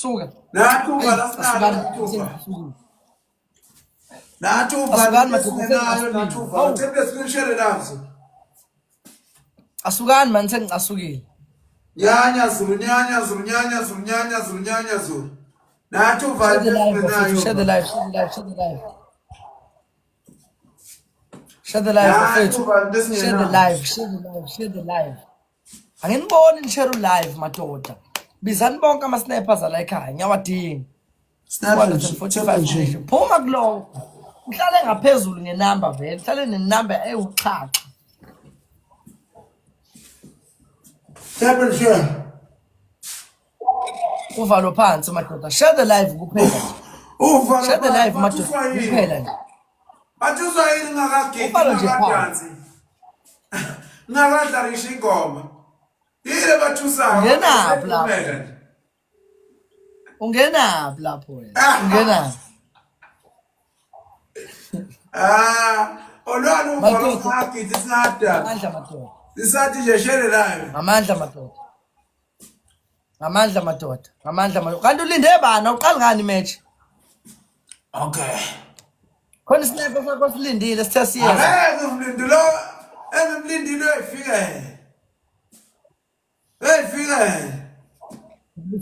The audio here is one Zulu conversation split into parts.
Suka. Nathi Ayi, uvala sinalo asukani. nathi uvala. Sengicasukile. Nathi uvala Asukani into madoda esingenayo nathi sengicasukile. uvala. Hawu, Tap the screen share nazo. asukani mani sengicasukile. Nyanya Zulu, nyanya Zulu, nyanya Zulu, nyanya Zulu, nyanya Zulu. Nathi uvala Share the into live bafethu, esingenayo share the uvala. live, share the live, share the live. Share the live Nathi bafethu. uvala into Share the esingenayo. live, share the live, share the live. Anginiboni nishare live madoda. Bizani bonke ama snipers ala ekhaya, ngiyawadinga. Snap and tap 245 and share. nation. Phuma kulowo. Uhlale ngaphezulu ngenamba vele, uhlale nenamba ewuxhaxha. Tap and share. Uvalo phansi madoda. Share the live kuphela nje. Uvala Share the phansi live bathi madoda uswahili. kuphela nje. Bathi uswahili ngakagidi Uvalo nje phansi. ngakadansi. Ngakadlala ngisho ingoma. Yile bathusayo Ungenaphi lapho? kuphela nje. Ungenaphi lapho wena? Ungenaphi? Ah, olwani uvalo Madoda, singagidi singadansi. amandla madoda. Sisathi nje share live. Ngamandla madoda. Ngamandla madoda. Ngamandla madoda. Kanti ulinde bani? Awuqali ngani match? Okay. Khona isniper sakho silindile sithe siyeza. Angeke umlindi lo engimlindile uyayifikela. Uyayifikela.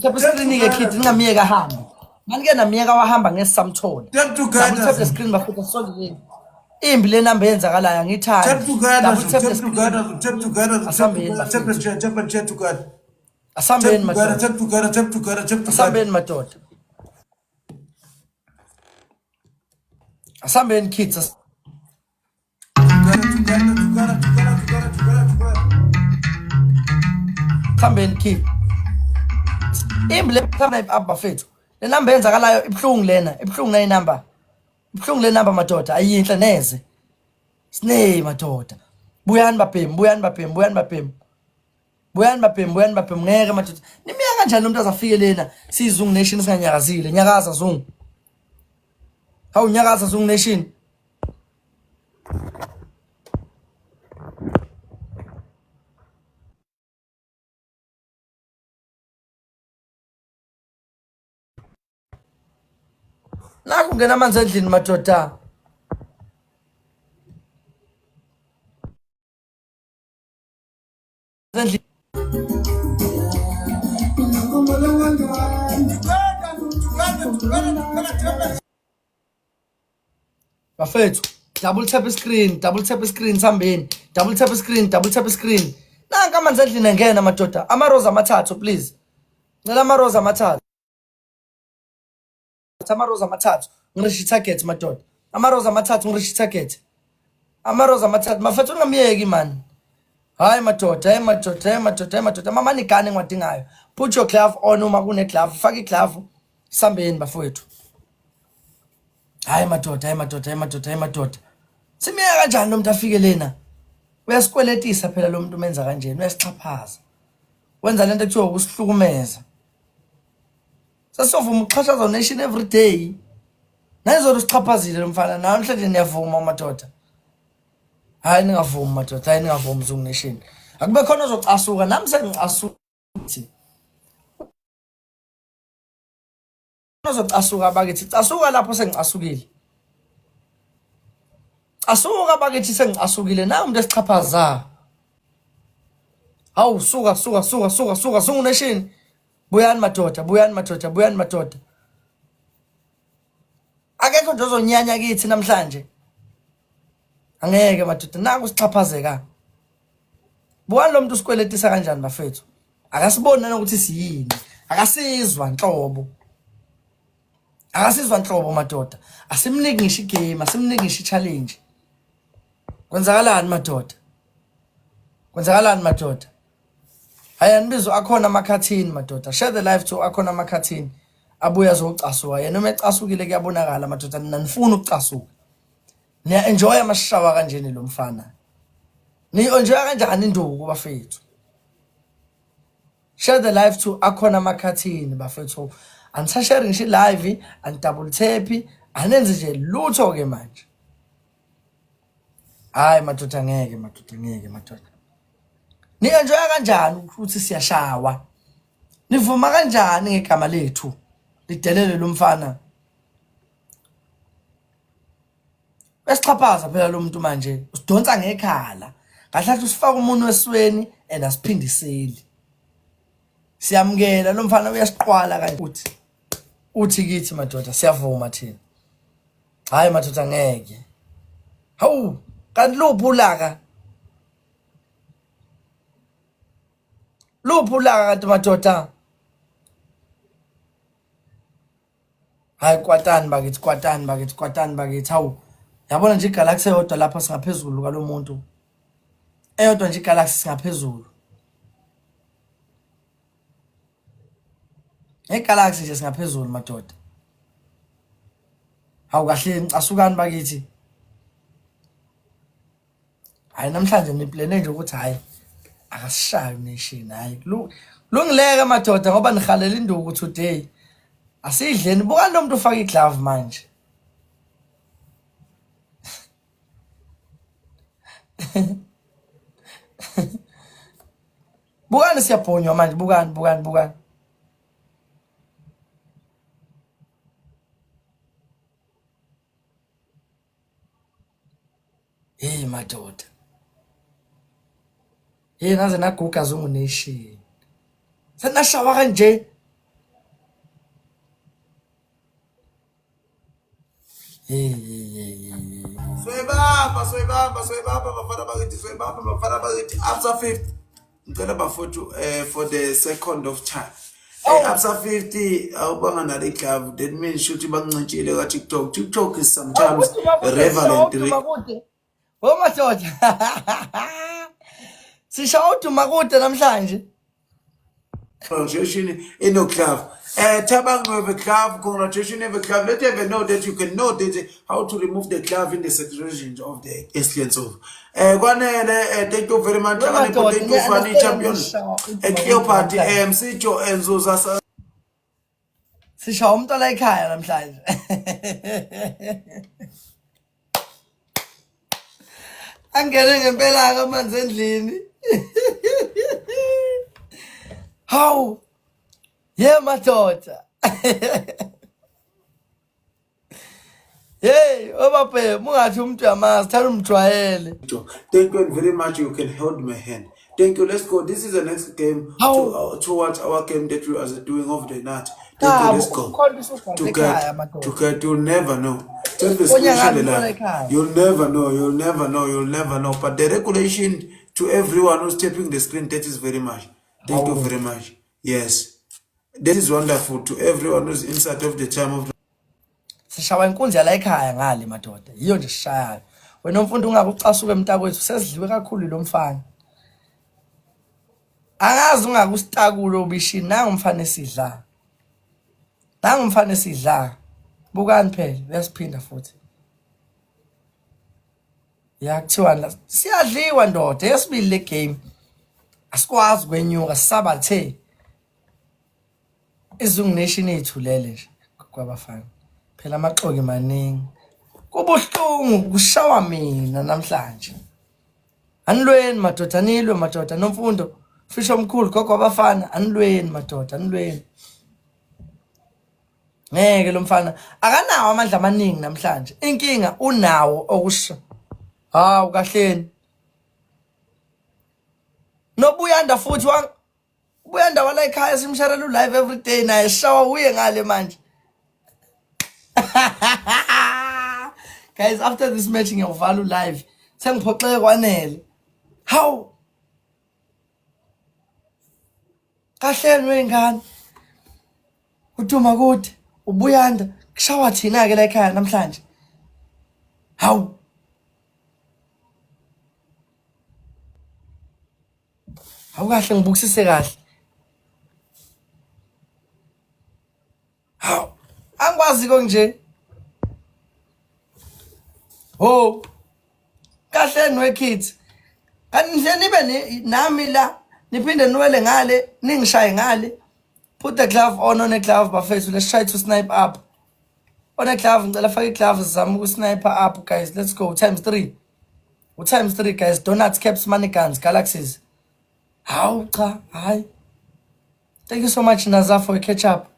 Tap screen ke kid ningamiyeka ahambe. Mani ke namiyeka wahamba ngeke samthola. Tap Double tap the together. screen bafethu sondeleni. Imbi le number eyenzakalayo Tap angiyithandi. together. Double tap the Tap screen. together. Tap together. Tap Asambeni together. Tap and bafethu. share. Tap and share together. Tap Asambeni together. madoda. Tap together. Tap together. Tap together. Asambeni madoda. Asambeni kids. Together. Together. Together. Together. Together. Together. Together. Asambeni kids. Imbi le snipe up bafethu. Le number eyenzakalayo ibhlungu lena, ibhlungu le number. Ibhlungu le number madoda, ayinhle neze. Sine madoda. Buyani babhemi, buyani babhemi, buyani babhemi. Buyani babhemi, buyani babhemi ngeke madoda. Nimiya kanjani umuntu azafike lena? Sizungu nation singanyakazile. Nyakaza Zungu. Hawu nyakaza Zungu nation. Naku ngena amanzi endlini madoda. Endlini. Bafethu, double tap screen, double tap screen sambeni. Double tap screen, double tap screen. Nanka amanzi endlini engena madoda. Amaroza amathathu please. Ngicela amaroza amathathu. Amaroza amathathu. Ngirisha target madoda. Amaroza amathathu ngirisha target. Amaroza amathathu mafethu ungamyeki man. Hayi madoda, hayi madoda, hayi madoda, hayi madoda. Mama nigane engiwadingayo. Put your glove on uma kune glove. Faka iglove. Sambeni bafowethu. Hayi madoda, hayi madoda, hayi madoda, hayi madoda. Simiyeka kanjani lo muntu afike lena? Uyasikweletisa phela lo muntu umenza kanjena, uyasixhaphaza. Wenza lento ekuthiwa ukusihlukumeza. Sasovuma ukuxhashazwa nation every day. Nayizolo usixhaphazile lo mfana, namhlanje niyavuma madoda. Hayi ningavumi madoda, hayi ningavumi Zungu Nation. Akube khona ozocasuka, nami sengicasuka. Ozocasuka bakithi, casuka lapho sengicasukile. Casuka bakithi sengicasukile, nawu umuntu esixhaphaza. Hawu suka suka suka suka suka Zungu Nation. Buyani madoda, buyani madoda, buyani madoda. Akekho nje ozonyanya kithi namhlanje. Angeke madoda, naku sixhaphazeka. Buka lo muntu usikweletisa kanjani bafethu. Akasiboni nanokuthi siyini. Akasizwa nhlobo. Akasizwa nhlobo madoda. Asimniki ngisho igame, asimniki ngisho i-challenge. Kwenzakalani madoda? Kwenzakalani madoda? Hayi anibizwa akhona amakhathini madoda. Share the live to akhona amakhathini. Abuye azocasuka. Yena uma ecasukile kuyabonakala madoda nina nifuna ukucasuka. Niya enjoy amashawa kanjeni lo mfana. Ni enjoy kanjani induku bafethu? Share the live to akhona amakhathini bafethu. Anisashare ngisho live, ani double tap, anenze nje lutho ke manje. Hayi madoda ngeke madoda ngeke madoda. Ni enjoy kanjani ukuthi siyashawa? Nivuma kanjani ngegama lethu? Lidelele lo mfana. Uyasixhaphaza phela lo muntu manje, usidonsa ngekhala. Kahle kahle usifaka umunwe esweni and asiphindiseli. Siyamukela lo mfana uyasiqwala kanje uthi uthi kithi madoda siyavuma thina. Hayi madoda ngeke. Hawu kanti luphi ulaka? Luphi ulaka kanti madoda? Hayi kwatani bakithi kwatani bakithi kwatani bakithi hawu yabona nje igalaxy eyodwa lapha singaphezulu kalomuntu eyodwa nje igalaxy singaphezulu ngegalaxy nje singaphezulu madoda hawu kahle nicasukani bakithi Hayi namhlanje niplene nje ukuthi hayi akasishayi nation hayi lungileke madoda ngoba nihalela induku today. Asidleni bukani lo muntu ufaka iglove manje. Bukani siyabhonywa manje bukani bukani bukani. Hey madoda. Hey naze naguga Zungu Nation. Senashawa kanje. Hey hey hey hey. Soyibamba soyibamba soyibamba bafana bakithi soyibamba bafana bakithi after 50 Ngicela bafowethu eh for the second of time. Eh oh. Absa 50 awubanga nale glove that means shuthi bangincintshile ka TikTok. TikTok is sometimes relevant. Oh madoda. Sisha uduma kude namhlanje. Congratulations in the glove. Thabang, you have a glove. Congratulations, you have a glove. Let them know that you can know that how to remove the glove in the situation of the Asians of. Eh kwanele eh, thank you very much Nhlakanipho thank you Fanny champion. Eh Cleopatra eh Msijo eh Nzuza Sishawa umuntu ola ekhaya namhlanje. Angene ngempela ke amanzi endlini. Hawu. Ye madoda. Hey, obabhemu ungathi umuntu uyamazi, thanda umjwayele. Thank you very much. You can hold my hand. Thank you. Let's go. This is the next game to, towards our game that we are doing over the night. Thank you. Let's go. To get, to get, you'll never know. Tell the solution like you'll never know. You'll never know. You'll never know. But the regulation to everyone who's tapping the screen, that is very much. Thank you very much. Yes. That is wonderful to everyone who's inside of the time of Sishawa inkunzi yala ekhaya ngale madoda. Yiyo nje sishayayo. Wena mfundi ungakucasuka emntakwethu sesidliwe kakhulu lo mfana. Angazi ungakusitakulo obishini nangu umfana esidla. Nangu umfana esidla. Bukani phela uyasiphinda futhi. Ya kuthiwa la siyadliwa ndoda yesibili le game. Asikwazi kwenyuka sisabathe. Izungu Nation iyithulele nje kwabafana. Phela amaxoki maningi. Kubuhlungu kushawa mina namhlanje. Anilweni madoda anilwe madoda nomfundo. Fisho omkhulu gogo abafana anilweni madoda anilweni. Ngeke lo mfana akanawo amandla amaningi namhlanje. Inkinga unawo okusha. Hawu kahleni. Nobuyanda futhi Buya ndawo la ekhaya simsharela u-live every day naye sishawa uye ngale manje. Guys, after this match ngiyawuvala u-live. Sengiphoxeke kwanele. Hawu. Kahleni wengane. Uduma kude, ubuyanda, kushawa thina ke la ekhaya namhlanje. Hawu. Awukahle ngibukisise kahle. Hawu, angikwazi ko nje. Ho. Kahle nwe kids. Kanti nje nibe nami la niphinde niwele ngale ningishaye ngale. Put the glove on on a glove bafethu let's try to snipe up. On a glove ngicela fake glove sizama ukusniper up guys let's go times 3. U-times 3 guys, donuts, caps, money guns, galaxies. Hawu cha, hayi. Thank you so much Naza for a catch up.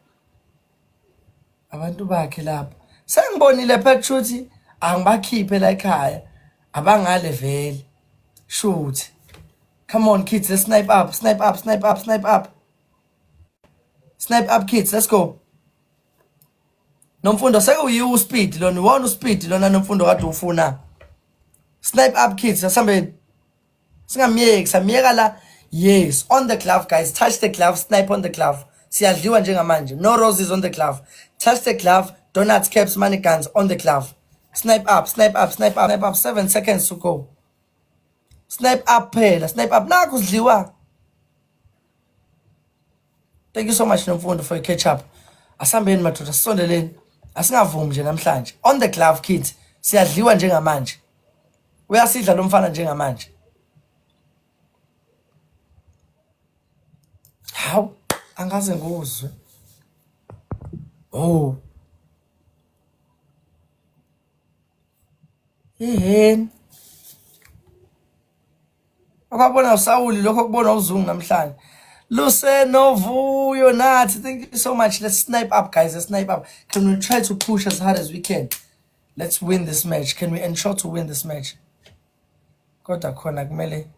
Abantu bakhe lapha. Sengibonile phela shuthi angibakhiphe la ekhaya. Abangale vele. Shoot. Come on kids, let's snipe up, snipe up, snipe up, snipe up. Snipe up kids, let's go. Nomfundo sekuyiwo uspeed lona, iwona uspeed lona Nomfundo kade ufuna. Snipe up kids, asambeni. Singamyeki, samyeka la. Yes, on the glove guys, touch the glove, snipe on the glove. Siyadliwa njengamanje. No roses on the glove. Touch the glove, donuts, caps, money guns on the glove. Snipe up, snipe up, snipe up, snipe up. 7 seconds to go. Snipe up phela, snipe up. Nakhu sidliwa. Thank you so much Nomfundo for your catch up. Asambeni madoda sisondeleni. Asingavumi nje namhlanje. On the glove kids, siyadliwa njengamanje. Uyasidla lo mfana njengamanje. Hawu, angaze nguzwe. Oh. Eheni. Okwabona uSawuli lokho okubona uZungu namhlanje. Lusenovuyo nathi. Thank you so much. Let's snipe up guys. Let's snipe up. Can we try to push as hard as we can? Let's win this match. Can we ensure to win this match? Kodwa khona kumele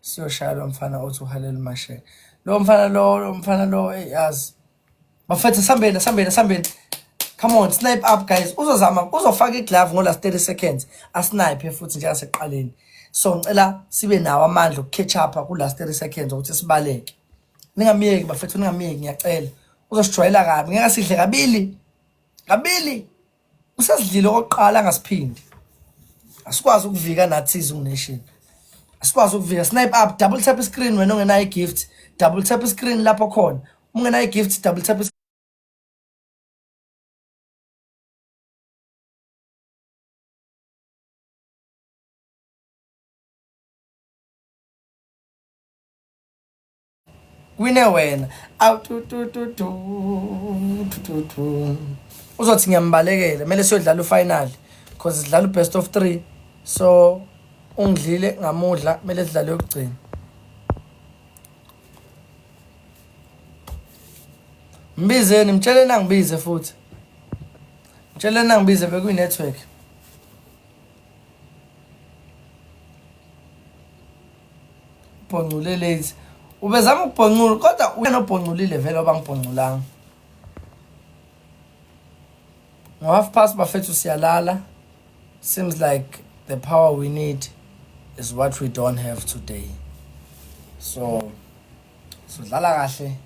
siyoshaya lo mfana othi uhalela uMashele. Lo mfana lo, lo mfana lo, hey yazi. Bafethu sambeni, sambeni, sambeni. Come on, snipe up guys. Uzozama, uzofaka iglove ngo last 30 seconds. Asnipe futhi njengasekuqaleni. So ngicela sibe nawo amandla okuketch up ku last 30 seconds ukuthi sibaleke. Ningamiyeki bafethu, ningamiyeki ngiyacela. Uzosijwayela kabi, ngeke sidle kabili. Kabili. Usesidlile okokuqala angasiphindi. Asikwazi ukuvika nathi Zungu Nation. Asikwazi ukuvika. Snipe up, double tap screen wena ongenayo igift. Double tap screen lapho khona. Uma ungenayo igift double tap Wine wena. Awu tu tu tu tu tu tu tu. Uzothi ngiyambalekela, kumele siyodlala ufinal because sidlala ubest of 3. So ungidlile ngamudla, kumele sidlale yokugcina. Mbizeni, mtsheleni angibize futhi. Mtsheleni angibize bekuyi network. Bhongcule late. Ubezama ukubhoncula kodwa uyena obhonculile vele oba ngibhonculanga. Ngo half past bafethu siyalala. Seems like the power we need is what we don't have today. So sodlala kahle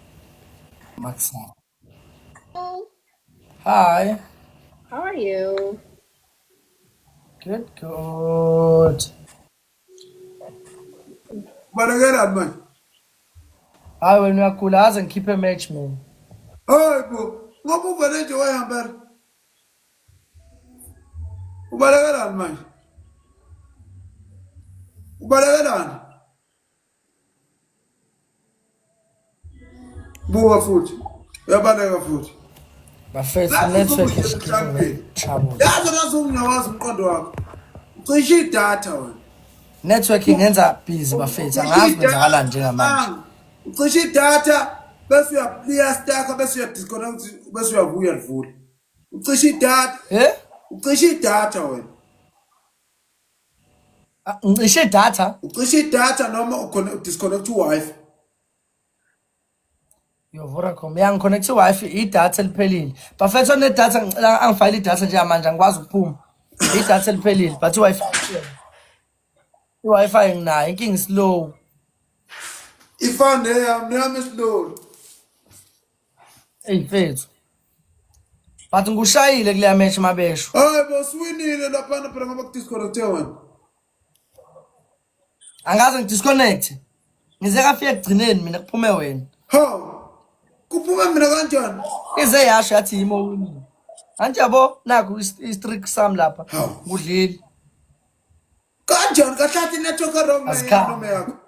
makusasa. Hi. How are you? Good, good. Balekelani manje? Hayi wena uyagula aze ngikhiphe match mina. Hayi bo, ngoba uvele nje wayihambela. Ubalekelani manje? Ubalekelani? Buka futhi. Uyabaleka futhi. Bafethu network is giving me trouble. Yazi ngazi ungawazi umqondo wakho. Ucishe idatha wena. Network ingenza busy bafethu angazi kwenzakalani njengamanje. Ucishe idatha bese uyapliya stuck bese uya disconnect bese uyabuya livula. Ucishe idatha. Eh? Ucishe idatha wena. Ah, ngicishe idatha. Ucishe idatha noma udisconnect uWi-Fi. Yo Vodacom yangiconnect i-Wi-Fi idatha eliphelile. Bafethu onedatha ngicela angifayile idatha njengamanje angikwazi ukuphuma. Idatha eliphelile but i-Wi-Fi i-Wi-Fi nginayo inkinga slow. Ifana neyami neyami slow. Ey mfethu. But ngikushayile kuleya match mabesho. Hayi bo siwinile laphana phela ngoba kudisconnecte wena. Angaze ngidisconnect. Ngize kafika ekugcineni mina kuphume wena. Hawu. Kuphume mina kanjani? Ize yasho yathi yimi owinile. Anti yabo nakhu i-streak sami lapha. Hawu. Ngudlile. Kanjani kahle kahle network wrong Azikhali. noma yakho.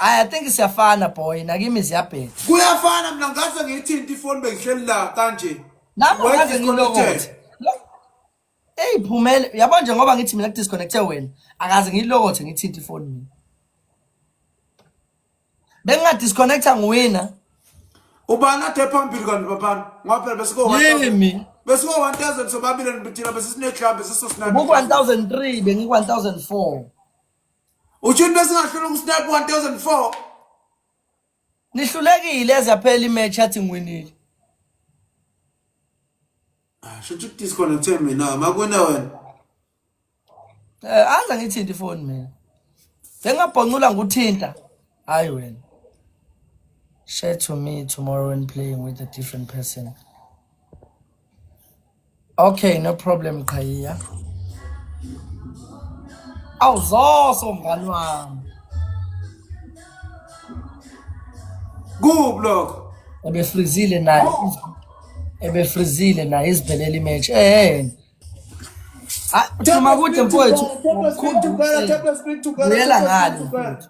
I think siyafana boy nakimi ziyabheda. Kuyafana mina ngaze ngiyithinte ifoni bengihleli la kanje. Nami Why ngaze disconnected? ngilokothe. Ey phumele yabo nje ngoba ngithi mina kudisconnecte wena akaze ngilokothe ngithinte ifoni mina. Bengingadisconnecta ngiwina. Ubani ade phambili kanti babani? Ngoba phela besiko 1000. Yimi. Besiko 1000 sobabili thina besisineclub besisosnipe. Ubu 1003 bengi 1004. Utsho into esingahlula ukusnipe 1004. Nihlulekile yaphela imatch yathi ngiwinile. Ah, shuthi ukudisconnecte mina, makwena wena. Eh aza ngithinta ifoni mina. Bengabhoncula nguthinta. Hayi wena. Share to me tomorrow when playing with a different person. Okay, no problem Qhayiya. Awuzoso mngani wami. Kuphi lokho? Ebefrizile naye. Ebefrizile naye iziphelele imatch. Eh. Ah, Thuma kude mfowethu. Buyela ngale mfowethu.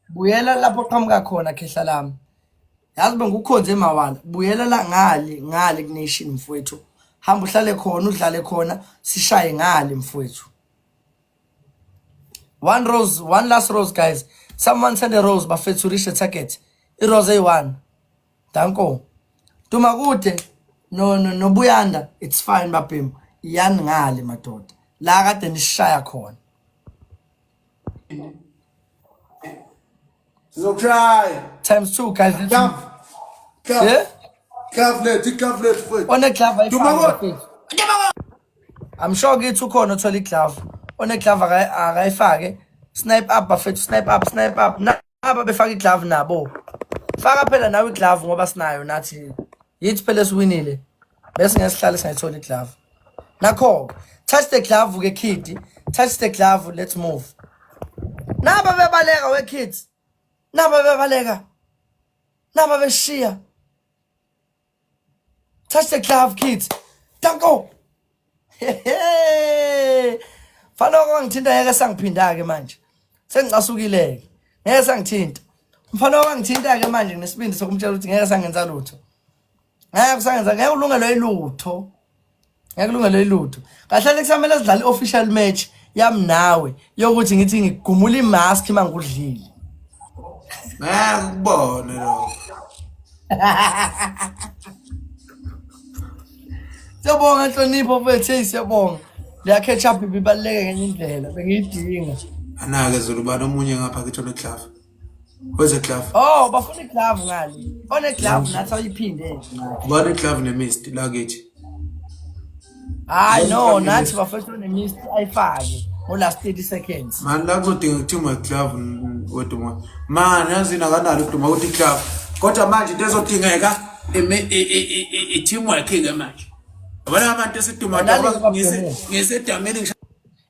Buyela lapho oqhamuka khona khehla lami. Yazi bengikukhonze emawala. Buyela la ngale ngale kunation mfowethu. Hamba uhlale khona udlale khona sishaye ngale mfowethu. One rose, one last rose guys. Someone send a rose bafethu reach the target. I-rose eyi-one. Danko. Duma kude no no nobuyanda it's fine babhemu. Yani ngale madoda. La kade nishaya khona. Sizokushaya. Times 2 guys. Let's Glove. Glove. Yeah? Glove lethu, glove lethu mfowethu. One glove ayifake Duma kude. bafethu. I'm sure kithi ukhona othola iglove. One glove akayifake. Snipe up bafethu, snipe up, snipe up. Naba befaka iglove nabo. Faka phela nawe iglove ngoba sinayo nathi. Yithi phela esiwinile. Bese ngesihlale singayithola iglove. Nakho, touch the glove ke kid. Touch the glove, let's move. Naba bebaleka we kids. Naba bebaleka. Naba beshiya. Touch the glove kids. Danko. Hehe. Mfana wangithinta ngeke sangiphinda ke manje. Sengicasukile ke. Ngeke sangithinta. Mfana wangithinta ke manje nginesibindi sokumtshela ukuthi ngeke sangenza lutho. Ngeke kusangenza ngeke ulungelwe ilutho. Ngeke kulungelwe ilutho. Kahle kusamele sidlale official match yami nawe yokuthi ngithi ngigumula imask mangudlile. Ngeke ukubone lokho. Siyabonga nhlonipho mfethu, hey siyabonga. Leya catch up ibibaluleke ngenye indlela, bengiyidinga. Anake Zulu bani omunye ngapha kithi one glove. Where's glove? Oh, bafuna iglove ngale. One glove nathi ayiphinde nje. Ubani glove nemist la kithi. Hayi no, nathi bafethu one mist ayifake ngo last 30 seconds. Man la kuzodinga kuthiwa glove weduma. Man yazi nakanalo uduma ukuthi glove. Kodwa manje into ezodingeka i teamwork ke manje. Yabona abantu esiduma ngisedamini.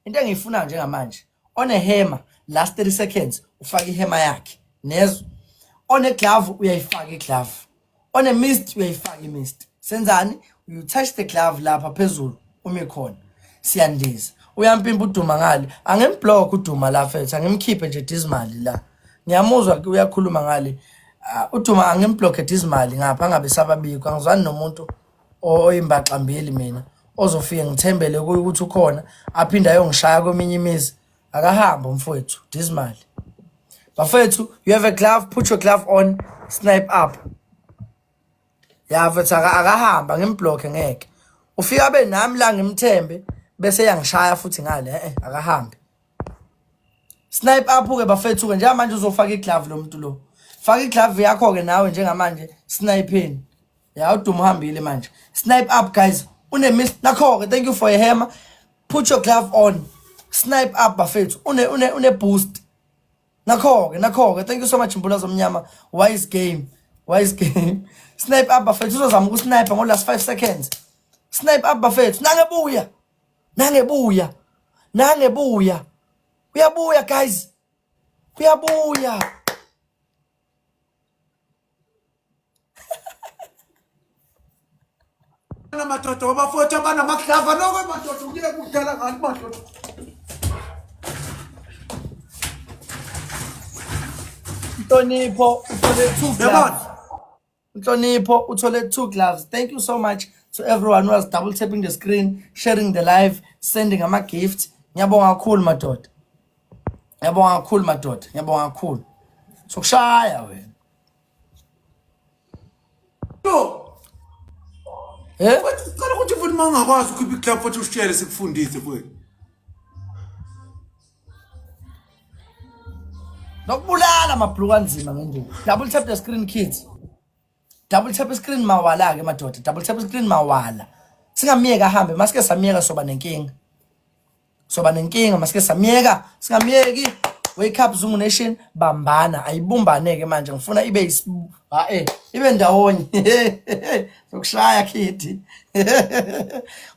Into engiyifunayo njengamanje on a hammer last 30 seconds ufaka ihammer yakhe nezwe on a glove uyayifaka iglove on a mist uyayifaka imist. Senzani? You touch the glove lapha phezulu umi khona siyandiza. Uyampimpa uduma ngale, angimblock uduma la fethu, angimkhiphe nje dismali la. Ngiyamuzwa uyakhuluma ngale. Uduma angimblock dismali ngapha angabe sababikho. Angizwani nomuntu oyimbaxambili mina ozofike ngithembele kuye ukuthi ukhona aphinde ayongishaya kweminye imizi. Akahambe umfowethu dismali. Bafethu, you have a glove, put your glove on, snipe up. Ya mfethu akahamba ngimblock ngeke. Ufika abe nami la ngimthembe bese yangishaya futhi ngale akahambe. Snipe up ke bafethu ke njengamanje uzofaka iglove lo muntu lo. Faka iglove yakho ke nawe njengamanje sniping. Ya uduma uhambile manje. Snipe up guys. Une miss nakho ke, thank you for your hammer. Put your glove on. Snipe up bafethu. Une boost. Nakho ke, nakho ke. Thank you so much Mbula Zomnyama. Wise game. Wise game. Snipe up bafethu. Uzozama ukusnipe ngo last 5 seconds. Snipe up bafethu. Nangebuya. Nangebuya. Nangebuya. Uyabuya guys. Uyabuya. Madoda abafowethu abanamaglava noko madoda ukuye kudlala ngani madoda. Nhlonipho uthole 2 gloves. Nhlonipho uthole 2 gloves. Thank you so much to everyone who was double tapping the screen, sharing the live, sending ama gifts. Ngiyabonga kakhulu madoda. Ngiyabonga kakhulu madoda. Ngiyabonga kakhulu. Sokushaya wena. No. Eh? Futhi sicela ukuthi futhi uma ungakwazi ukhipha iclub futhi usishele sikufundise futhi. Nokubulala amabhuluku anzima ngenduku. Double tap the screen kids. Double tap screen mawala ke madoda. Double tap screen mawala. Singamiyeka ahambe masike samiyeka soba nenkinga. Soba nenkinga masike samiyeka singamiyeki. Wake up Zungu Nation bambana ayibumbane ke manje ngifuna ibe ha eh ibe ndawonye sokushaya khidi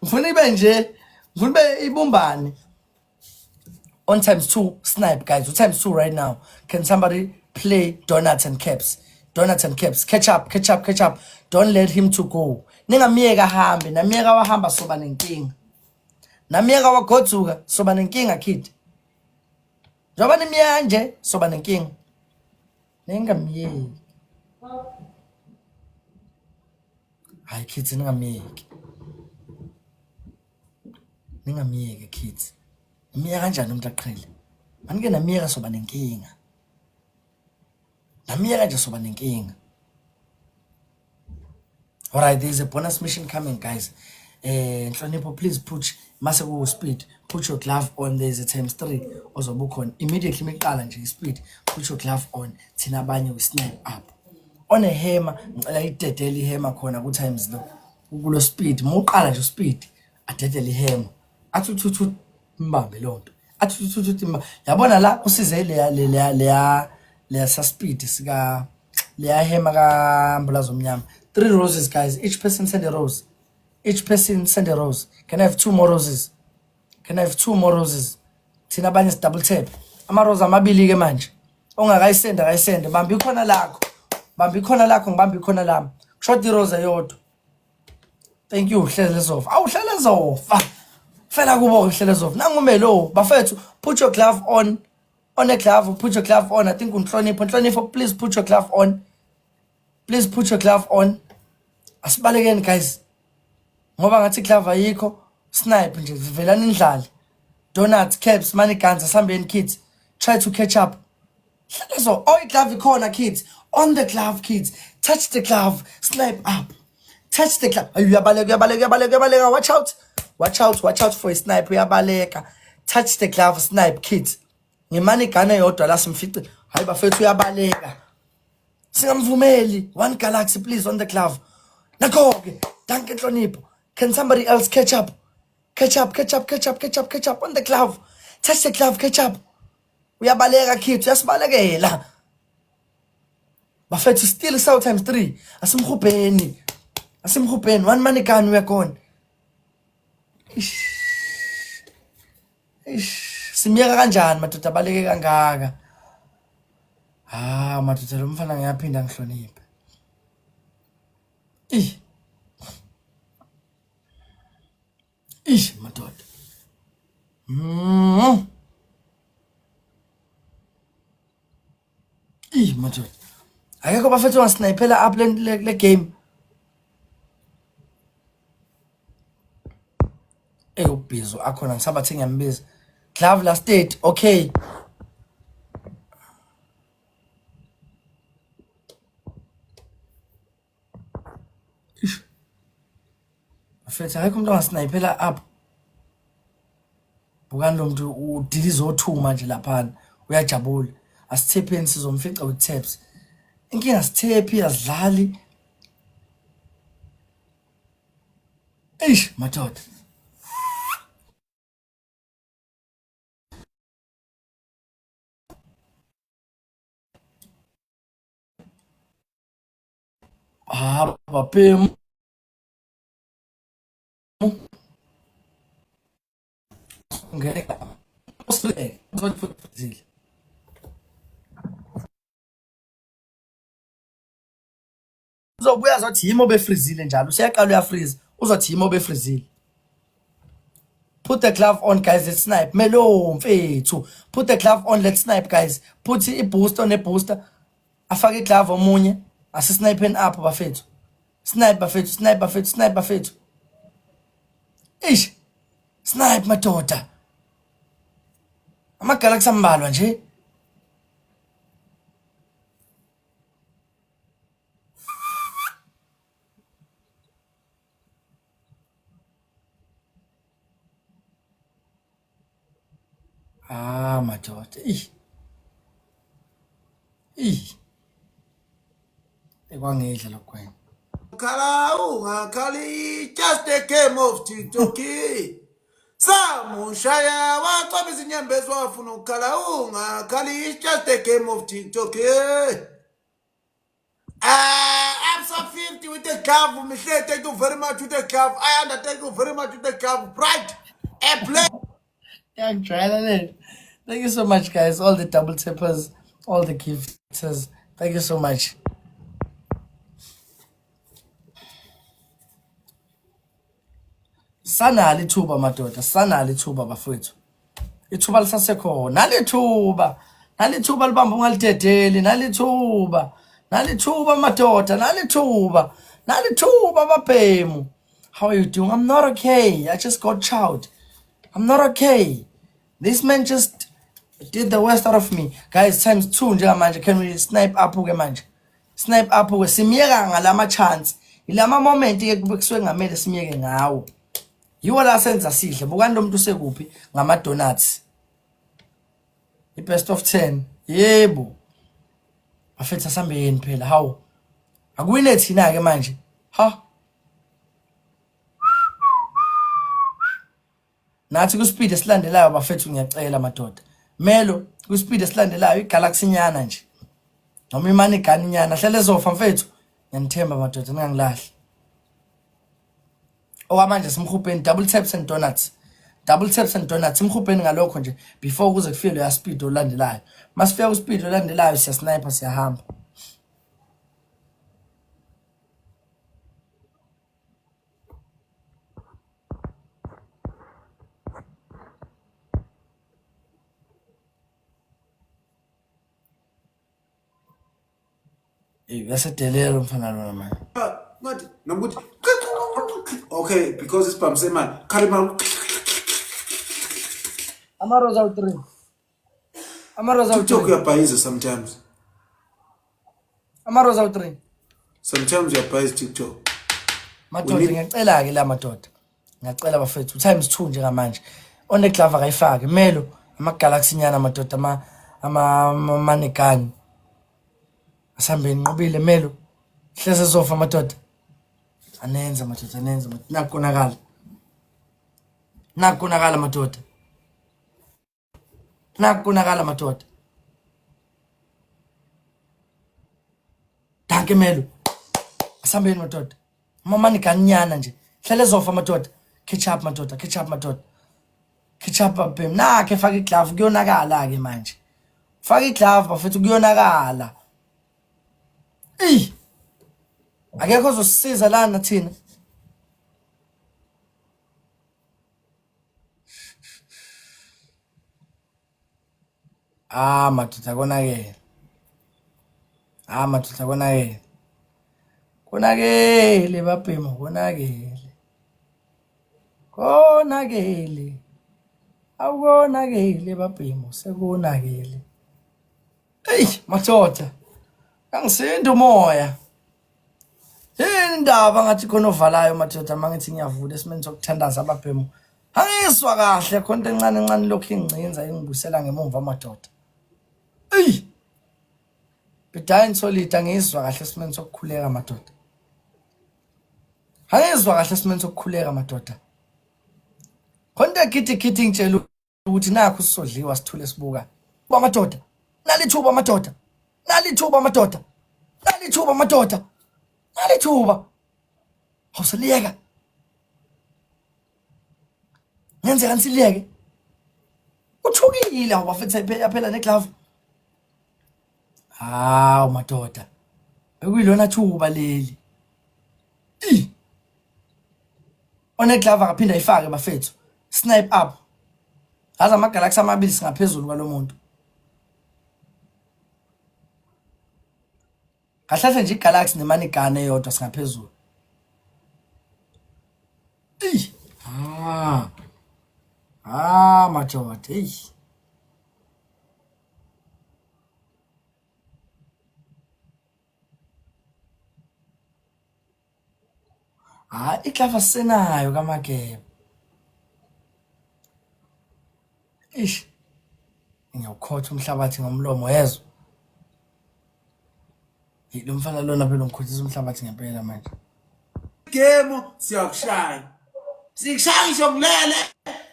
ngifuna ibe nje ngifuna ibe ibumbane on times two snipe guys times two right now can somebody play donuts and caps donuts and caps catch up catch up catch up don't let him to go ningamiyeka ahambe namiyeka wahamba soba nenkinga namiyeka wagodzuka soba nenkinga kid njengoba nimiyeka nje soba nenkinga ningamiyeki hayi kids ningamiyeki ningamiyeki kids nimiyeka kanjani umuntu aqhele manike namiyeka soba nenkinga namiyeka nje soba nenkinga Alright, there is a bonus mission coming, guys. Nhlonipho, please put mase ku speed, put your glove on. There is a times 3 ozobe ukhona immediately miqala nje speed. Put your glove on. Thina abanye we snipe up. On a hammer, ngicela idedele ihammer khona ku times lo. Kulo speed, muqala nje speed, adedele ihammer. Athi uthi uthi mbambe lonto. Athi uthi uthi uthi yabona la usize leya leya leya leya sa speed sika leya hema ka mbulazo omnyama. 3 roses guys, each person send a rose. Each person send a rose. Can I have 2 more roses? Can I have 2 more roses? Thina abanye si double tap. Ama rose amabili ke manje. Ongakayisenda akayisende. Bamba ikhona lakho. Bamba ikhona lakho ngibamba ikhona lami. Kushoda irose eyodwa. Thank you Hlele Zofa. Awu Hlele Zofa. Fela kubo Hlele Zofa. Nangumelo bafethu put your glove on. On a glove, put your glove on. I think unhlonipho, nhlonipho, please put your glove on. Please put your glove on. Asibalekeni guys. Ngoba ngathi glove ayikho, snipe nje velani indlala. Donuts, caps, money guns, asihambeni kids. Try to catch up. Hlele so, oh glove ikhona kids. On the glove kids. Touch the glove, snipe up. Touch the glove. Ayu uyabaleka, uyabaleka, uyabaleka, uyabaleka. Watch out. Watch out, watch out for a snipe. Uyabaleka. Touch the glove, snipe kids. Ngemani gane yodwa la simfice. Hayi bafethu uyabaleka. Singamvumeli. One galaxy please on the glove. Nakho ke. Danke nhlonipho. Can somebody else catch up? Catch up, catch up, catch up, catch up, catch up on the glove. Touch the glove, catch up. Uyabaleka kids, uyasibalekela. Bafethu still saw times 3. Asimhubheni. Asimhubheni. One money gun we are gone. Ish. Ish. Simyeka kanjani madoda abaleke kangaka? Ah, madoda lo mfana ngiyaphinda ngihloniphe. Ish. Ish madoda. Ih madoda. Akekho bafethu ongasnipela up le game. Eh ubhizo akhona ngisabathe ngiyambiza. Glove last state, okay. Ish. Bafethu akekho umuntu ongasnipela up. Bukani lo muntu udiliza othuma nje laphana uyajabula. Asithepeni sizomfica with taps. Inkinga sithephi azidlali. Eish madoda. Ah, bapemu. Ngeke. Uzobuya azothi yimi obefrizile njalo useyaqala uyafreeze uzothi yimi obefrizile. Put the glove on guys, let's snipe. Melo mfethu. Put the glove on, let's snipe guys. Put i booster on a booster. Afake glove omunye. Asisnipeni up bafethu. Snipe bafethu, snipe bafethu, snipe bafethu. Eish. Snipe madoda. Ama galaxy ambalwa nje. Ah madoda. Ih. Ih. Ekwangidla lokho. Khala ungakhali just a game of TikTok. Samushaya wacwaba izinyembezi wafuna ukukhala ungakhali it's just a game of TikTok. Absa 50 with the glove, Mihle, thank you very much with the glove. Ayanda, thank you very much with the glove. Bright, a play. Ngiyakujwayela le. Thank you so much guys, all the double tappers, all the gifters. Thank you so much. Sanalo ithuba madoda, sanalo ithuba bafowethu. Ithuba lisasekhona. Nalithuba. Nalithuba libamba ungalidedeli, nalithuba. Nalithuba madoda, nalithuba. Nalithuba babhemu. How are you doing? I'm not okay. I just got child. I'm not okay. This man just did the worst out of me. Guys, times 2 njengamanje. Can we snipe up ke manje? Snipe up ke simiyeka ngalama chance. Ilama moment ke kusuke ngamele simiyeke ngawo. Yiwo la senza sidle. Bukani lo muntu usekuphi ngama donuts. I best of 10. Yebo. Bafethu asambeni phela. Hawu. Akuwine thina ke manje. Ha. Nathi ku-speed esilandelayo bafethu ngiyacela madoda. Melo ku-speed esilandelayo iGalaxy nyana nje. Noma imani gani nyana hlele ezofa mfethu. Ngiyanithemba madoda ningangilahli. Okwamanje simhubheni double taps and donuts. Double taps and donuts simhubheni ngalokho nje before kuze kufike leya speed olandelayo. Masifika ku speed olandelayo siya sniper siyahamba. Ey uyasedelela umfana lona manje. Ngathi nokuthi okay because isibhamu semali khala imali Amaroza awu-3. Amaroza TikTok awu-3. uyabhayiza sometimes. Amaroza awu-3. Sometimes uyabhayiza TikTok. Madoda ngiyacela ke la madoda. Ngiyacela bafethu times 2 njengamanje. On the glove akayifake. Melo ama Galaxy nyana madoda ama ama manegani. Asihambeni nqobile Melo. Hleze sofa madoda. Anenza madoda anenza madoda. Nakonakala. Nakonakala madoda. Nakonakala madoda. Danke Melo. Asihambeni madoda. Mama nikanyana nje. Hlele zofa madoda. Catch up madoda, catch up madoda. Catch up babhem. Nakhe faka iglove kuyonakala ke manje. Faka iglove bafethu kuyonakala. Ey. Akekho ozosisiza lana thina. Ah madoda konakele. Ah madoda konakele. Konakele babhemu konakele. Konakele. Awukonakele babhemu sekonakele. Ey madoda. Angisinda umoya. Yini indaba ngathi khona ovalayo madoda mangithi ngiyavula esimeni sokuthandaza ababhemu. Angizwa kahle khona into encane encane lokhu ingcinza ingibusela ngemumva madoda. Ey! Bedayin solid angizwa kahle esimeni sokukhuleka madoda. Angizwa kahle esimeni sokukhuleka madoda. Khona into egithi githi ngitshela ukuthi nakho sisodliwa sithule sibuka. Ba madoda. Nalithuba madoda. Nalithuba madoda. Nalithuba madoda. Nalithuba. Awuseliyeka. Ngenzeka nisiliyeke. Uthukile awubafethu yaphela neglove. Hawu madoda. Bekuyilona thuba leli. I. Oneglove akaphinda ayifake bafethu. Snipe up. Aza ama Galaxy amabili singaphezulu kwalomuntu. Kahle nje iGalaxy nemanigane eyodwa singaphezulu. Ey. Ah. Ah madoda, ey. Hayi iglove sisenayo kaMageba. Eish. Ngiyawukhotha umhlabathi ngomlomo yezwa. Lo mfana lona phela ungikhothisa umhlabathi ngempela manje. Game siyakushaya. Sikushaya ngisho ngilele.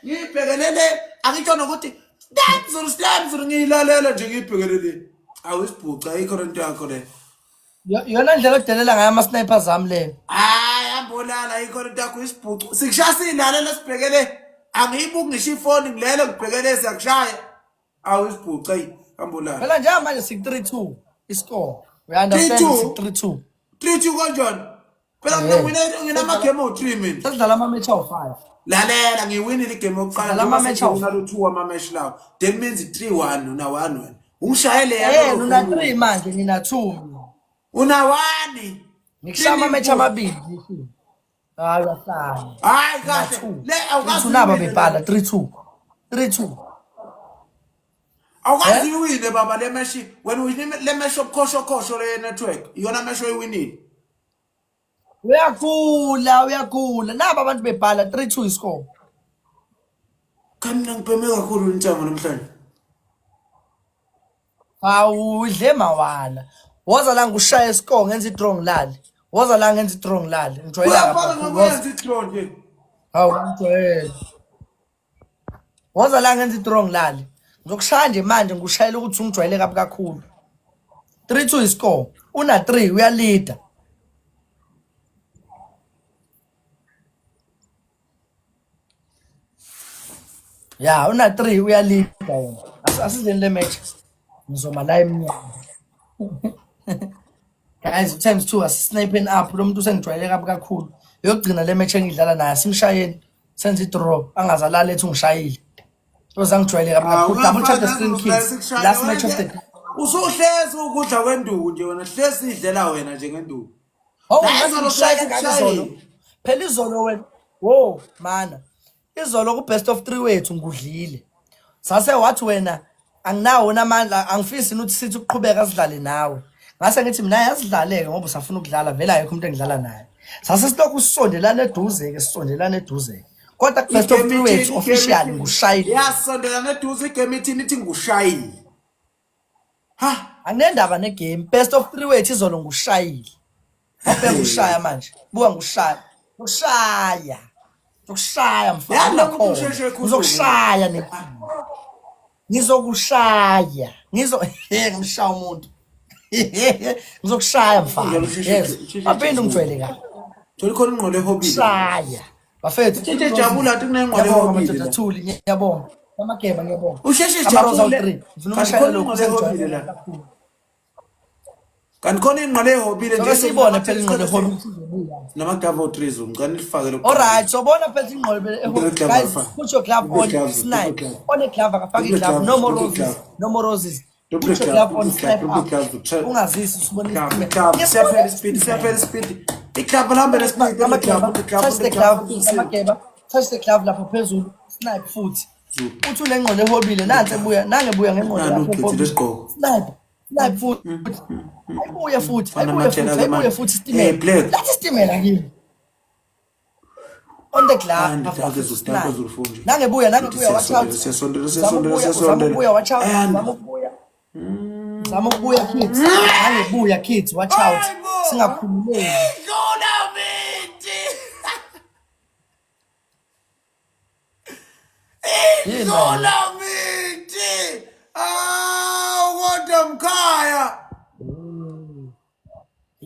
Ngibhekelele akitsho nokuthi step zulu step zulu ngiyilalela nje ngiyibhekelele. Awusibhuca ayikho lento yakho le. Yona ndlela odelela ngayo ama-snipers ami leyo. Hayi hambolala ayikho lento yakho isibhucu. Sikushaya siyilalela sibhekele. Angiyibuki ngisho ifoni ngilele ngibhekele siyakushaya. Awu isibhucu ayi hambolala. Phela njengamanje sik-3-2 iscore. We understand 3-2? sik-3-2. 3-2 kanjani? Phela mina Eh. ngwine nginama-game awu-3 mina. Sesidlala ama-match awu-5. Lalela ngiwinile igame yokuqala Sidlala ama-match awu- nalo 2 ama-match lawo. That means 3-1 una 1 wena. Ungishayele Eh, nuna 3 manje nina 2. Una 1. Ngikushaya ama-match amabili. Hayi uyahlanya. Hayi kahle. 2. Le awukazi 3-2 naba uwine bebhala le. 3-2. 3-2. Awukazi uwine baba le match. Wena uwine le match obukhosho khosho le network. Iyona match oyiwinile. Uyagula, uyagula. Naba abantu bebhala 3-2 iscore. Kanti mina ngibheme kakhulu intshango namhlanje. Awudle mawala. Woza la ngushaye iscore ngenza i-draw ngilale. Woza la ngenza i-draw ngilale. Ngijwayela Uyafana kakhulu. Woza. nokwenza i-draw nje. Hawu ngijwayele. Woza la ngenza i-draw ngilale. Ngizokushaya nje manje ngikushayela ukuthi ungijwayele kabi kakhulu. 3-2 iscore. Una 3 uyalida. Ya, una 3 uyalida yena. Asidleni le match. Ngizoma la emnyango. Guys, times 2 asisniping up. Lo muntu usengijwayele kabi kakhulu. Yokugcina le match engidlala naye simshayeni. Senze i-draw angazalala ethi ungishayile. Ozangijwayele kabi kakhulu. Double tap the screen kids. Last match of the day. Usuhlezi ukudla kwenduku nje wena hlezi idlela wena nje ngenduku. Oh, La ngathi izolo ngishaya hlezi kangaka izolo. kushayile. Phela izolo wena. Wo, mana. Izolo ku best of 3 wethu ngudlile. Sase wathi wena anginawo namandla angifisi ukuthi sithi ukuqhubeka sidlale nawe. Ngase ngithi mina yasidlaleke ngoba usafuna ukudlala vele ayikho umuntu engidlala naye. Sase silokhu sisondelana eduze ke sisondelana eduze. Kodwa ku best of 3 wethu officially ngushayile. Yasondelana eduze igame ithini ithi ngushayile. Ha, Anginendaba negame. Best of 3 wethu izolo ngushayile. Awubheka ushaya manje. Buka ngushaya. Ushaya. Uzokushaya mfana. Yazi lo muntu Ungakhona. usheshe ekhulume. Ngizokushaya ne. Ngizokushaya. Ngizo he ngimshaya umuntu. Ngizokushaya mfana. Njalo usheshe- Yes. usheshe Aphinde ujabule. ungijwayele kabi. Thola khona ingqondo ehobile. Shaya. Bafethu. Usheshe ejabule athi kunengqondo Ngiyabonga ehobile madoda la. Thuli, ngiyabonga. Amageba ngiyabonga. Usheshe Amaroza ejabule. awu-3. Ngifuna Kanti umshayela khona lokhu ingqondo ehobile usengijwayele la. kakhulu. Kanti khona ingqondo ehobile Soke siyibone phela ingqondo ehobile. Nama-glove awu-3 Zulu, ngicela nilifake lokhu. Alright, so bona phela ingqondo Put the glove guys, on, put your glove Put on, the gloves, put the snipe. glove. On a glove akafake Put the glove, gloves, no more put the roses, glove. no more roses. Put Put the your glove, glove on, put the glove, snipe put the up. glove, try- Ungazisi usibone Glove, isitimela. glove, Yes, siyaphela ispeed, siyaphela ispeed. Iglove lihambe nespeed, Amageba, glove, glove, touch the glove, glove, amageba, touch the glove lapho phezulu, snipe futhi. Zulu. Uthi unengqondo ehobile, nansi ebuya, nangebuya ngengqondo Nani yakho ugqithile ehobile. isigqoko. Snipe, snipe futhi. Ayibuye futhi, Fana ayibuye futhi, amathela-ke ayibuye manje. futhi Eh, isitimela. Black. Lathi isitimela kimi. On the glove. And glove is snipe. ustampa Zulu nje. Nangebuya, nangebuya, watch out. Siyasondela, Zama siyasondela, ukubuya, zama siyasondela. ukubuya, watch out. And Zama ukubuya. Zama ukubuya kids. Nangebuya kids, watch out. Singakhululeki. Idlula mithi. Yini Idlula mithi. Awu kodwa mkhaya.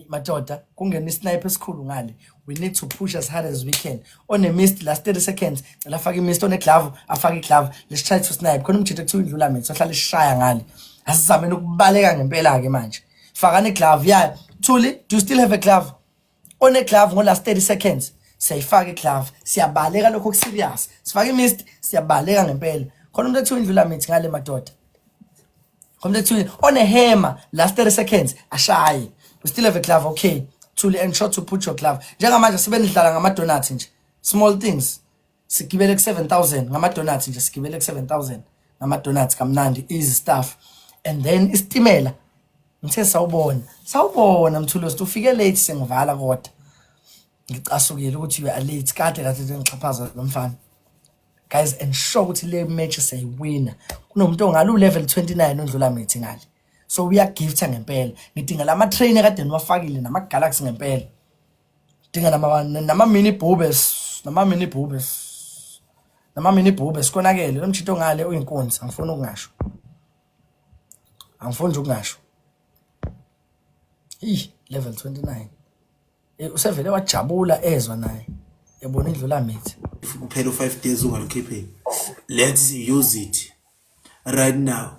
Madoda, kungena isniper esikhulu ngale. We need to push as hard as we can. On a mist last 30 seconds. Cela afake imist on a glove, afake iglove. Let's try to snipe. Khona umjitha kuthiwa indlula mithi, ohlala ishaya ngale. Asizameni ukubaleka ngempela ke manje. Fakani iglove. Yeah. Thuli, do you still have a glove? On a glove ngo last 30 seconds. Siyayifaka iglove. Siyabaleka lokho kuserious. Sifake imist, siyabaleka ngempela. Khona umuntu ekuthiwa indlula mithi ngale madoda. Khona umuntu ekuthiwa on a hammer last 30 seconds ashaye. We still have a glove, okay. Thuli, ensure to put your glove. Njengamanje sibe nidlala ngama donuts nje. Small things. Sigibele ku 7000 ngama donuts nje, sigibele ku 7000 ngama donuts kamnandi, easy stuff. And then isitimela ngithe sawubona. Sawubona Mthulusi, ufike late sengivala kodwa. Ngicasukile ukuthi you are late kade kade ngixhaphaza lo mfana. Guys, ensure ukuthi le match siyayiwina. Kunomuntu ongalo level 29 ondlula mithi ngale. So uyagifta ngempela. Ngidinga lama train ekade niwafakile nama Galaxy ngempela. Dinga nama mini boobies, nama mini boobies. Nama mini boobies konakele lo mjito ngale uyinkunzi, angifuni ukungasho. Angifuni nje ukungasho. Ih, level 29. Eh, usevele wajabula ezwa naye. Yabona indlula mithi. Kuphela u-5 days ungalikhipheli. Let's use it right now.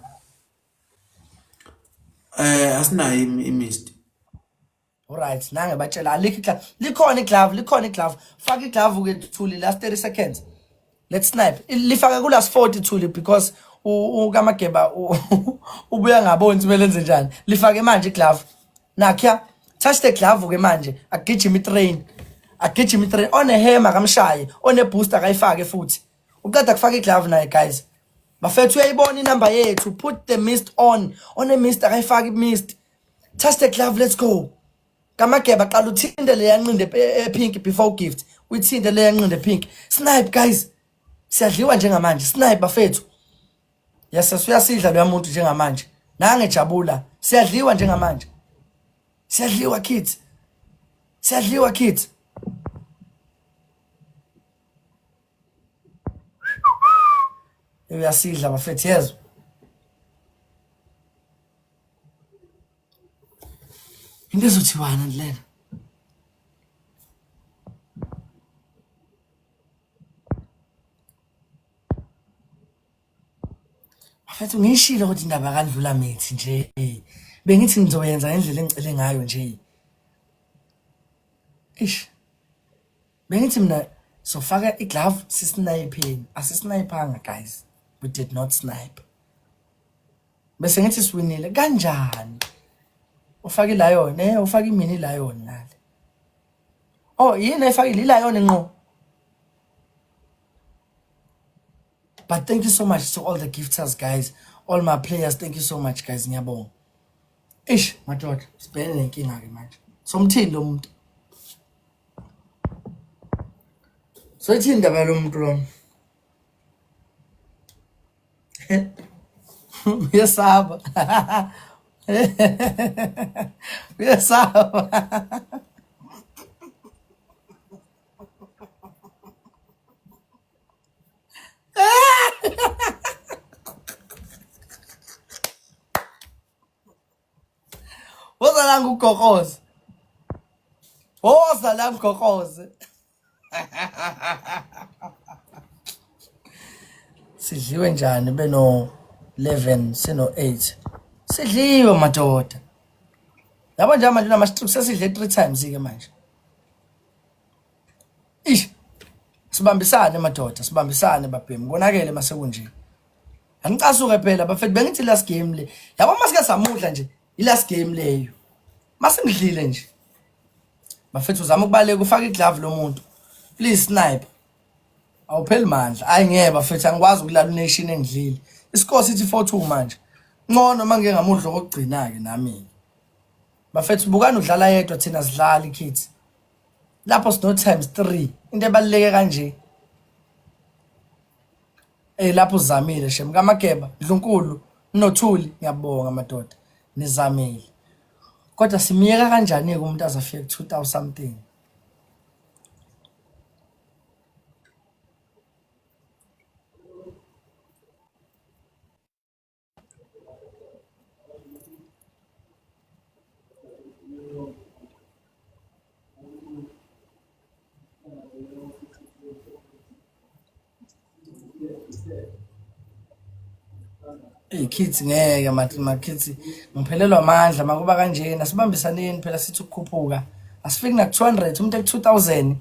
Eh asinayo imist. Alright, nange batshela alikho iglove. Likhona iglove, likhona iglove. Faka iglove ke Thuli last 30 seconds. Let's snipe. Lifake ku last 40 Thuli because uKamageba ubuya ngaboni kumele enze njani. Lifake manje iglove. Nakya touch the glove ke manje agijima itrain. Agijima itrain one hammer kamshaye, one booster akayifake futhi. Uqeda kufaka iglove naye guys. Bafethu uyayibona inamba yethu. Put the mist on. One mist akayifaki mist. Touch the glove, let's go. Kamageba qala uthinte le yanqinde epink before gift. Uyithinte le yanqinde pink. Snipe guys. Siyadliwa njengamanje. Snipe bafethu. Yes, uyasidla lo muntu njengamanje. Nange jabula. Siyadliwa njengamanje. Siyadliwa kids. Siyadliwa kids. Uyasidla bafethu yezwa. Into ezothiwana lena. Bafethu ngiyishilo ukuthi indaba kaNdlula mithi nje. Bengithi ngizoyenza ngendlela engicele ngayo nje. Eish. Bengithi mina sofaka iglove sisnipheni. Asisniphanga guys. We did not snipe. Bese ngithi siwinile kanjani? Ufake ilion, eh ufake imini lion ngale. Oh, yini ayifakile ilion ngqo. But thank you so much to all the gifters guys, all my players, thank you so much guys, ngiyabonga. Eish, madoda, sibhekene nenkinga ke manje. Somthini lo muntu? Soyithini indaba yalo muntu lona? Uyesaba. Uyesaba. Woza la ngugokroze. Woza la ngugokroze. Sidliwe njani beno 11 sino 8. Sidliwe madoda. Yabo nje manje nama sesidle 3 times ke manje. Ish. Sibambisane madoda, sibambisane babhemi. Konakele mase kunje. Angicasuke phela bafethu bengithi last game le. Yabo masike samudla nje, i last game leyo. Masimdlile nje. Bafethu uzama ukubaleka ufaka iglove lo muntu. Please snipe. Awupheli mandla. Hayi ngeke bafethu angikwazi ukulala unation engidlile. Iscore sithi 4-2 manje. Ngcono mangike ngamudla okugcina ke nami. Bafethu bukani udlala yedwa thina sidlali kids. Lapho sino times 3. Into ebaluleke kanje. Eh lapho uzamile shem kaMageba, Ndlunkulu, Nothuli ngiyabonga madoda. Nizamile. Kodwa simiyeka kanjani ke umuntu azafika ku 2000 something? Ey kids ngeke mathi ma kids ngiphelelwa amandla makuba kanjena sibambisaneni phela sithi ukukhuphuka asifiki na 200 umuntu eku 2000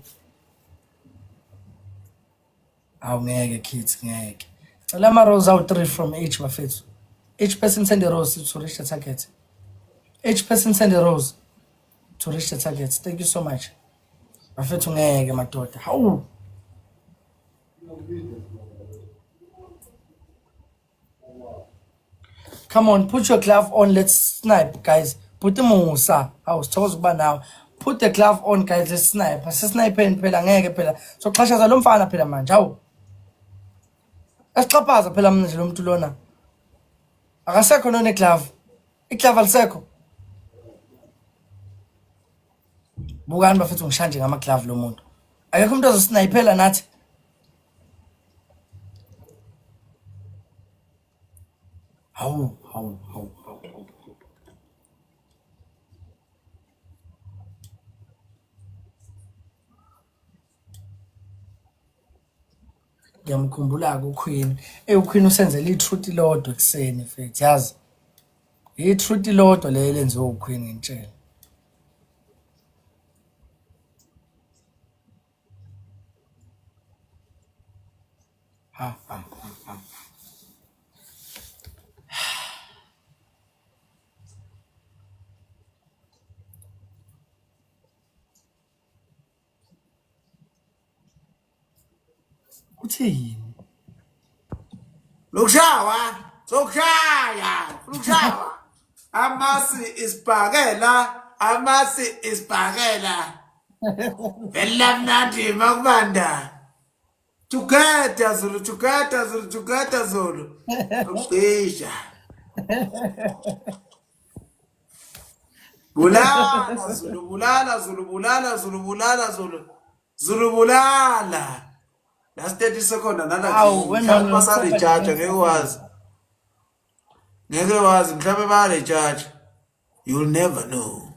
Awu ngeke kids ngeke. Cela ama rose awu 3 from each bafethu. Each person send a rose to reach the target. Each person send a rose to reach the target. Thank you so much. Bafethu ngeke madoda. Hawu. Come on, put your glove on. Let's snipe, guys. Put Musa. Hawu sithokoza ukuba nawe. Put the glove on guys, let's snipe. Asisnipeni phela ngeke phela. Soxhashaza lo mfana phela manje. Hawu. Asixhaphaza phela manje lo muntu lona. Akasekho noneglove. Iglove alisekho. Bukani bafethu ngishanje ngama glove lo muntu. Akekho umuntu ozosinayiphela nathi. Hawu, hawu, hawu, hawu. Ngiyamkhumbula-ke uQueen. Eyi uQueen usenzele i-truth lodwa ekuseni mfethu yazi. I-truth lodwa leyo elenziwe uQueen ngitshela. Ha ha ha ha. Uthini? Lokushawa, sokushaya, lokushawa. Amasi isibhakela, amasi isibhakela. Vela mnandi makubanda. Together Zulu, together Zulu, together Zulu. Ucisha. Bulala Zulu, bulala Zulu, bulala Zulu, bulala Zulu. Zulu bulala. Last 30 second another Awu, wena mhlawumbe basarejaja ngeke wazi. Ngeke wazi mhlawumbe bayarejaja. You'll never know.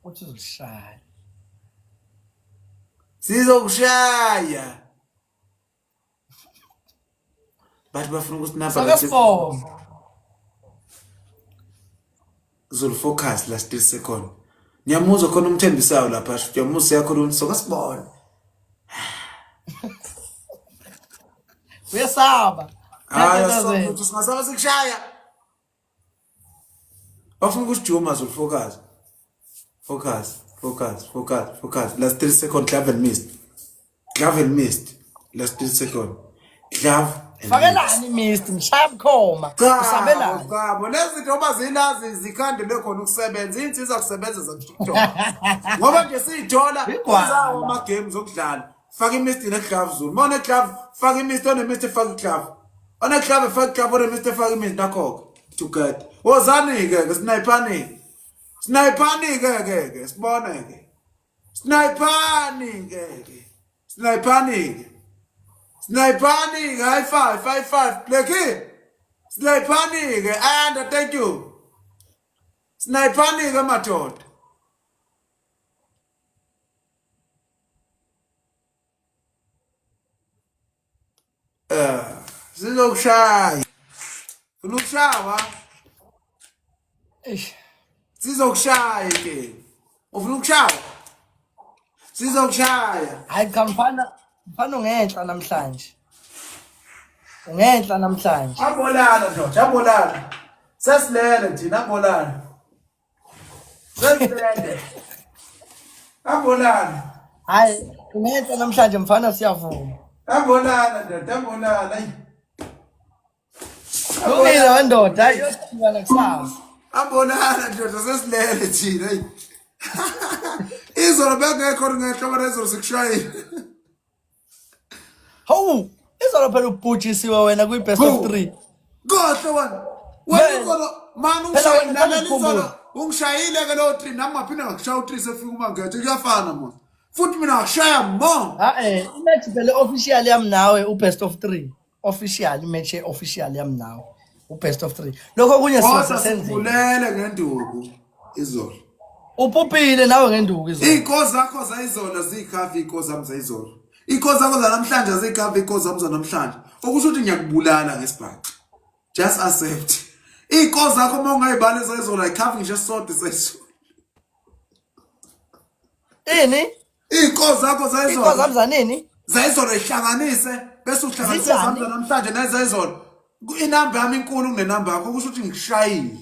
Uthi uzokushaya. Sizokushaya. Bathi bafuna ukusinapha Sake sibonge. Zulu focus last 30 second. Ngiyamuzwa khona umthembisayo lapha, ngiyamuzwa uyakhuluma soka sibone. Uyesaba. Hayi asabuthu singasaba sikushaya. Bafuna ukusijuma Zulu focus. Focus, focus, focus, focus. Last 3 second glove and mist. Glove and mist. Last 3 second. Glove and mist. Fakelani mist ngishaya bukhoma. Cha, Usabelani. cha, lezi zinto uma zilazi zikhandele khona ukusebenza iy'nsiza kusebenza zaku-TikTok ngoba nje siyithola Igwala. zawo ama-games okudlala faka imist ne-glove zulu uma une-glove faka imist onemist faka i-glove one-glove faka i-glove onemist faka imist nakho-ke together wozani-ke ke sinayiphani-ke sinayiphani-ke ke ke sibone-ke sinayiphani-ke ke sinayiphani-ke sinayiphani-ke high five high five blackie sinayiphani-ke ayanda thank you sinayiphani-ke madoda Eh, sizokushaya. Funa ukushawa? Eish. Sizokushaya ke. Ufuna ukushawa? Sizokushaya. Hayi cha mfana, mfana ungenhla namhlanje. Ungenhla namhlanje. Abolala ndoda, abolala. Sesilele thina abolala. Sesilele. Abolala. Hayi, ungenhla namhlanje mfana siyavuma. Abolala ndoda, abolala. Ayi. Lungile wendoda, hayi yosifika kusasa. Abonana ndoda sesilele thina. Ayi. Izolo bengekho ngehlobo lezolo sikushayile. Hawu, izolo phela ubhujisiwe wena kwi best of 3. Kodwa wena. Wena Vele. izolo mani Phela ungishayile wena lalela izolo ngikhumbula. ungishayile ke lo 3 nami ngaphinde ngakushaya u3 sefika uma ngethe kuyafana mos. Futhi mina ngashaya more. Ha eh, imatch phela official yami nawe u best of 3. Official imatch official yami nawe u best of 3. Lokho okunye Kodwa sisenzile. sikubulele ngenduku izolo. Upupile nawe ngenduku izolo. Iy'nkozi zakho zayizolo ziyikhafi iy'nkozi zami zayizolo. Iy'nkozi zakho zanamhlanje aziyikhafi iy'nkozi zami zanamhlanje. Okusho ukuthi ngiyakubulala ngesibhaxu. Just accept. Iy'nkozi zakho uma ungayibali zayizolo ayikhafi ngisho esisodwa esayizolo. Ini? Iy'nkozi zakho Inkozi zayizolo zami zanini? zayizolo ihlanganise bese uhlanganise Zinjani? zami zanamhlanje nezayizolo. Inamba yami inkulu kunenamba yakho okusho ukuthi ngikushayile.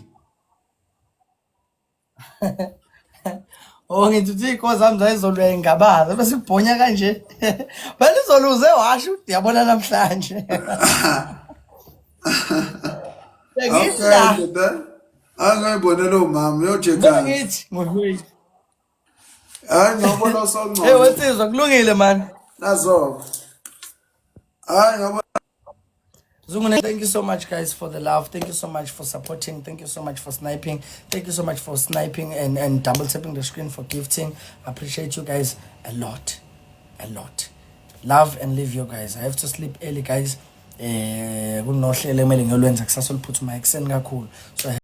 Oh ngithi uthi iy'nkozi zami zayizolo uyayingabaza bese kubhonya kanje. Phela izolo uze washo ukuthi yabona namhlanje. Okay, Bengidla. ndoda. Angayibonela umama uyojekana. Bengithi ngokuyi. Hayi ngiyobona Hey osongcono. wensizwa kulungile man. Nazo. Hayi ngabo. Zungune, thank you so much, guys, for the love. Thank you so much for supporting. Thank you so much for sniping. Thank you so much for sniping and double tapping the screen, for gifting. I appreciate you guys a lot. A lot. Love and leave you guys. I have to sleep early, guys. Kunohlelo ekumele ngiyolwenza kusasa oluphuthumayo ekuseni kakhulu. So I